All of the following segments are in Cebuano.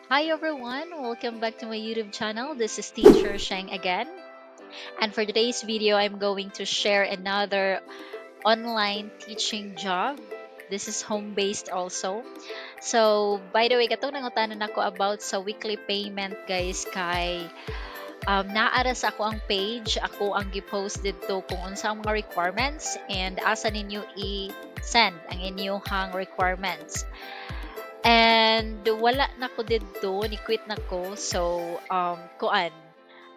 Hi everyone, welcome back to my YouTube channel. This is Teacher Sheng again. And for today's video, I'm going to share another online teaching job. This is home-based also. So, by the way, katong nangutana nako about sa weekly payment, guys, kay naa ra sa akoang page, ako ang gi-post didto kung unsa ang mga requirements and asa ninyo i-send ang inyong requirements. And wala na ko didto, ni-quit na ko. So, kuan,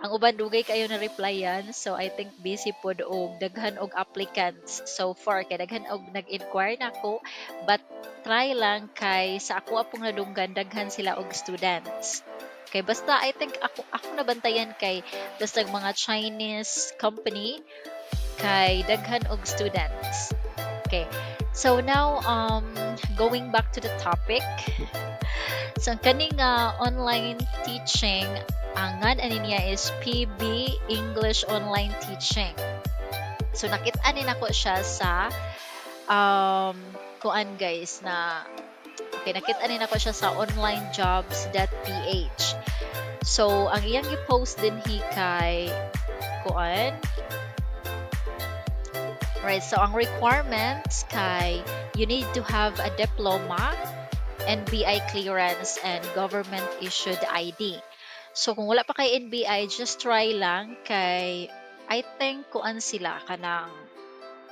ang uban dugay kayo na replyan. So, I think busy pod og daghan og applicants so far kay daghan og nag-inquire nako. But try lang kay sa ako pong nadunggan, daghan sila og students. Kay basta I think ako nabantayan kay basta mga Chinese company kay daghan og students. Okay. So now, going back to the topic. So ang kaning online teaching, ang ngan ani niya is PB English Online Teaching. So nakita ni nako siya sa kuan, guys, na okay, nakita ni nako siya sa onlinejobs.ph. So ang iyang gi-post dinhi kay kuan. Right, so ang requirements kay you need to have a diploma, NBI clearance, and government issued ID. So kung wala pa kay NBI, just try lang kay I think kuan sila, kanang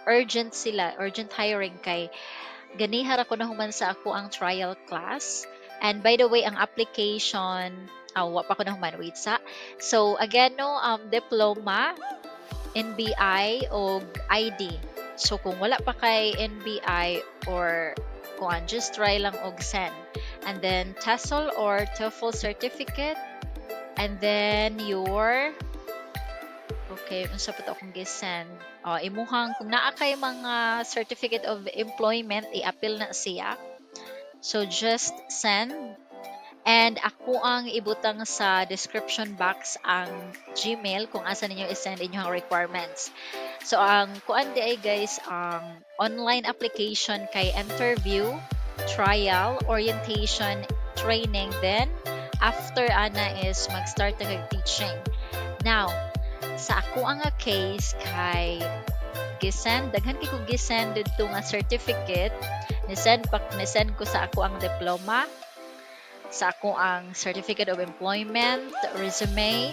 urgent sila, urgent hiring kay ganiha ra ko nahuman sa akoang trial class. And by the way, ang application, wa pa ko nahuman, wait sa. So again, no, diploma, NBI o ID. So kung wala pa kay NBI or kuan, just try lang og send. And then TESOL or TOEFL certificate and then your, okay, unsa pa to akong gi-send? Oh, imuhang kung naa kay mga certificate of employment, i-apil na siya. So just send and ako ang ibutang sa description box ang Gmail kung asa ninyo i-send inyong requirements. So ang kuan diay, guys, ang online application kay interview, trial, orientation, training, then after ana is mag-start na kag teaching. Now, sa ako ang nga case kay gisend daghan kay ko gisend didto nga certificate, ni-send pa, ni-send ko sa ako ang diploma, sa ako ang certificate of employment, resume,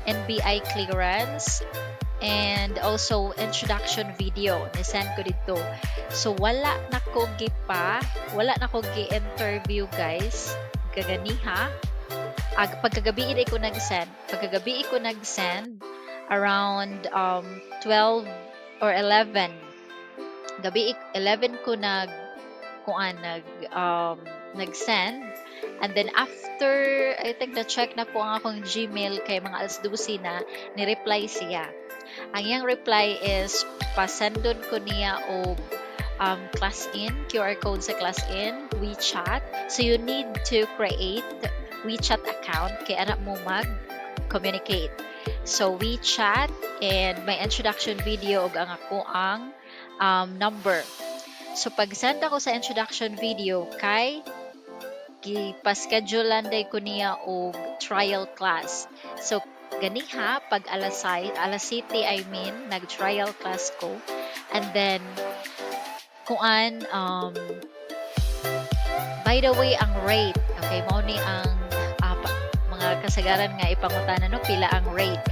NBI clearance, and also introduction video ni-send ko didto. So wala na ko gipa, wala na ko gi-interview, guys, kaganiha. Ag pagkagabi ko nag-send. Pagkagabi ko nag-send around 12 or 11. Gabi 11 ko nag kuan, nag-send and then after, I think na check na ko ang akong Gmail kay mga alas 12 na ni-reply siya. Ang iyang reply is pasendon ko niya og ClassIn, QR code sa ClassIn, WeChat. So you need to create WeChat account kay ana mo mag communicate. So WeChat and my introduction video ug ang ako ang number. So pag-send ako sa introduction video kay gipa-schedulean day ko niya og trial class. So ganiha pag alas 6, alas 7 I mean, nag-trial class ko. And then kuan, by the way, ang rate, okay, mao ni ang mga kasagaran nga ipangutana, no, pila ang rate.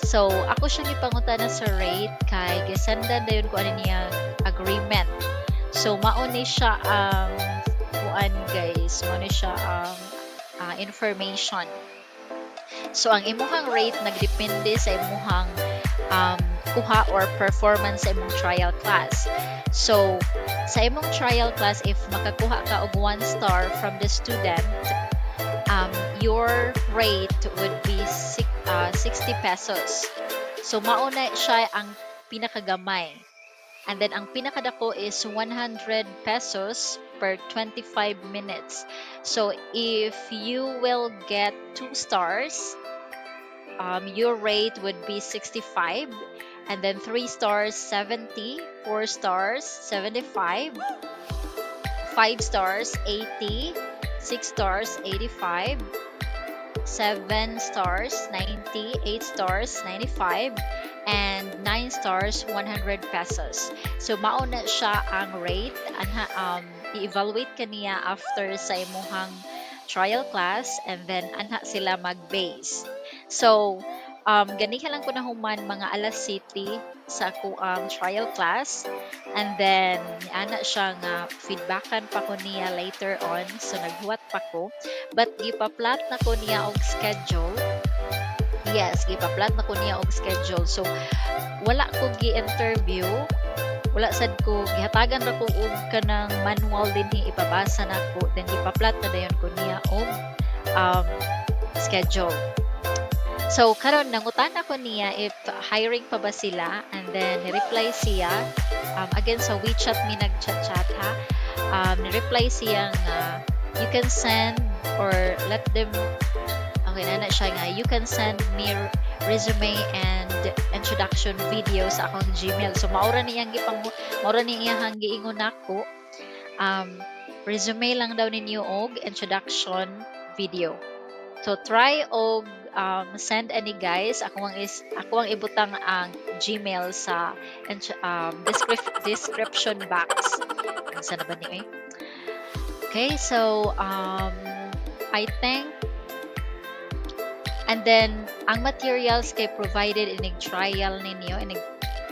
So ako siyang gipangutana sa rate kay gisendan dayon ko ani niya agreement. So mao ni siya ang kuan, guys, mao ni siya ang information. So ang imuhang rate nagdepende sa imuhang kuha or performance sa imong trial class. So sa imong trial class, if makakuha ka og 1 star from the student, your rate would be 60 pesos. So mao na siya ang pinakagamay. And then ang pinakadako is 100 pesos per 25 minutes. So if you will get 2 stars, your rate would be 65, and then 3 stars 70, 4 stars 75, 5 stars 80, 6 stars 85, 7 stars 90, 8 stars 95, and 9 stars 100 pesos. So mao na siya ang rate anha. I-evaluate kaniya after sa imuhang trial class and then anha sila mag-base. So ganiha lang ko na human mga alas 7 sa ako ang trial class and then ana siya nga feedbackan pa ko niya later on, so naghuwat pa ko, but gipaplat na ko niya og schedule. Yes, gipaplat na ko niya og schedule. So wala ko gi-interview, wala sad ko gihatagan ra ko og kanang manual dinhi, ipabasa nako, then gipaplat na dayon ko niya og schedule. So karon nangutana ko niya if hiring pa ba sila and then ni-reply siya. Again, sa WeChat mi nag-chat-chat ha. Ni-reply siya nga you can send or let them, okay na na siya nga you can send me resume and introduction video sa akong Gmail. So mao ra ni iyang giingon nako. Resume lang daw ninyo og introduction video. So try og send ani, guys. Ako ang ibutang ang Gmail sa description box. Unsa na ba ni eh? Okay, so I think and then ang materials kay provided inig trial ninyo, inig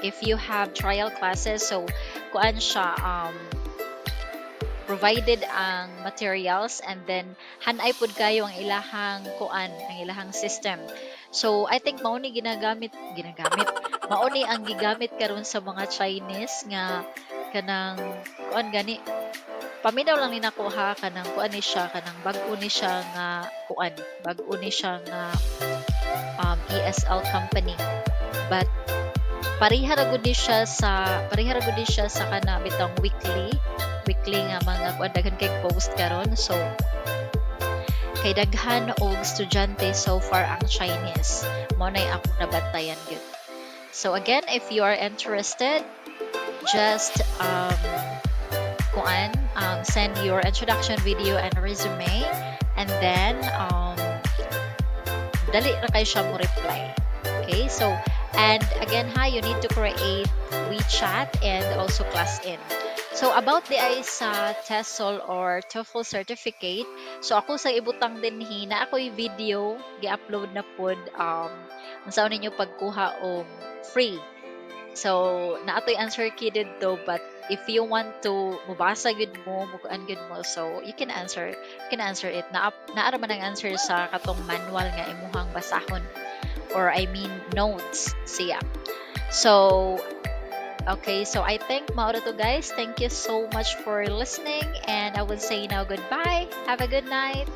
if you have trial classes, so kuan siya, provided ang materials and then hanay pud kayo ang ilahang kuan, ang ilahang system. So I think mao ni ginagamit, mao ni ang gigamit karon sa mga Chinese nga kanang kuan gani. Paminaw lang ni nako ha, kanang kuan ni siya, kanang bag-o ni siya nga kuan, bag-o ni siya nga ESL company, but pareha ra gud ni siya sa kana bitang weekly nga mga kuan. Daghan kay post karon, so kay daghan og estudyante so far ang Chinese, mao nay akong nabantayan gyud. So again, if you are interested, just kuan, send your introduction video and resume and then dali ra kay siya mo reply. Okay, so and again ha, you need to create WeChat and also ClassIn. So about diay sa TESOL or TOEFL certificate, so ako sa ibutang dinhi na ako'y video gi-upload na pod unsaon ninyo pagkuha og free. So naa to'y answer key didto, but if you want to mobasa gyud mo, mukuan gyud mo, so you can answer it. Naa ra man ang answer sa katong manual nga imuhang basahon or, I mean, notes siya. So okay, so I think mao ra to, guys. Thank you so much for listening and I would say now goodbye. Have a good night.